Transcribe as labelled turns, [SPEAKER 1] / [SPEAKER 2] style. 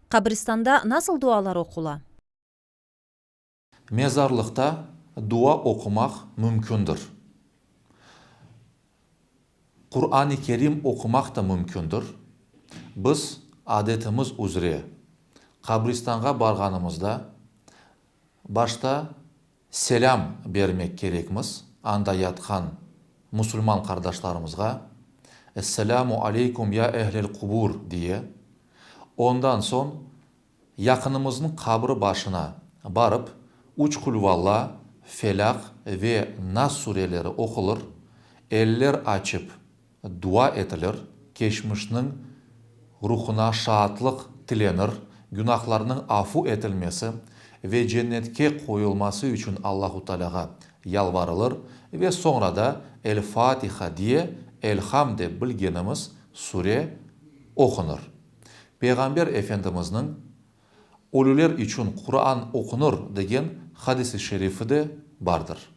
[SPEAKER 1] Qabristanda nasıl dualar oqula?
[SPEAKER 2] Mezarlıqta dua oqumaq mümkündir. Quran-ı Kerim oqumaq da mümkündir. Biz adetimiz üzre qabristanğa barğanımızda başta selâm bermek kerekmiz anda yatqan musulman qardaşlarımızğa, Esselâmu aleykum ya ehlel qubur diye, ondan soñ Yaqınımıznıñ qabri başına barıp, üç Qulvalla, Felâq ve Nas sureleri oqulır, eller açıp dua etilir, keçmişniñ ruhuna şaatlıq tilenir, günahlarnıñ afu etilmesi ve cennetke qoyulması içün Allahu Taalâğa yalvarılır ve soñra da El-Fatiha diye Elham dep bilgenimiz sure oqunır. Peyğamber Efendimizniñ, Ölüler içün Quran oqunır degen hadis-i şerifi de bardır.